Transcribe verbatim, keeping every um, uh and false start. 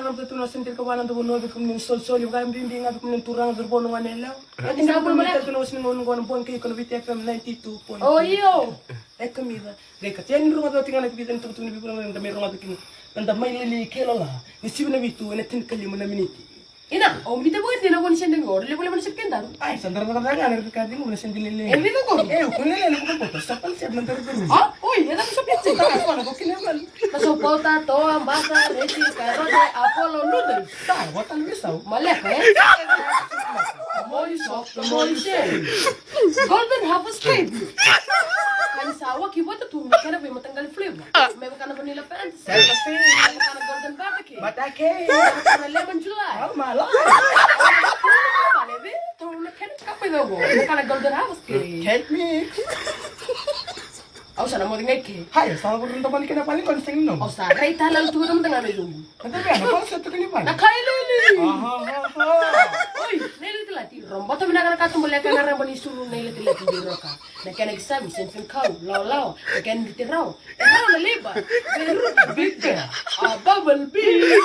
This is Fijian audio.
Sa tu na sentiri ka vana da vanua vei kemuni na solisoli, vakabibi ga vei kemuni na turaga, cauravou, na gone yalewa. Ati sa bula maleka. Sa tu na wasina gauna qo na Bon Kei Kono Viti F M ninety-two point three. O, io. E kamica. Qai ka teni rogoca oti ga na vica na tukutuku ni veivuravura da mai rogoca kina. Na da mai lili kei lola. Ni sivi na vitu ena tinikalima na miniti. Ina, o mita vua dina vua ni sede qo, levu levu na sede kedaru. Ai, sa dara dara ga na rika digo na sede lele. E vica qo? E, o kune lele ko boto, sa pal sede na dara dara. A, oi, e dara sa pal sede. Sa pal sede, ko kine mal. Ka so pauta, toa, basa, reti, karote, apolo, noodles. Sa, wata na misau. Maleka, e? Moli so, moli se. Golden Harvest Baby. Kani sa waki vata tu, me kena vei mataqali flavor. Me vaka na vanilla fantasy. Fantasy. Me vaka na golden butter cake. Butter cake. Me vaka na lemon July. Oh my lord. Vale, vei, tau na kena kapai dogo. Me vaka na golden harvest cake. Cake mix. Au sa na moce ga i ke. Hai, sa na vuri na tamani kena pali koni sing no. Au sa rai tala tu na mata ga me zubu. Na tabe na ko se tu kini pali. Na kai lili. Aha, aha. Oi, na ilatilati. Robota vinaka na katuba leka na raba ni sulu na ilatilati di roka. Na kena kisavi, sensen kau, lawalawa. Na kena diti rawa. E rawa na liba. Veru, big bear. A bubble bee.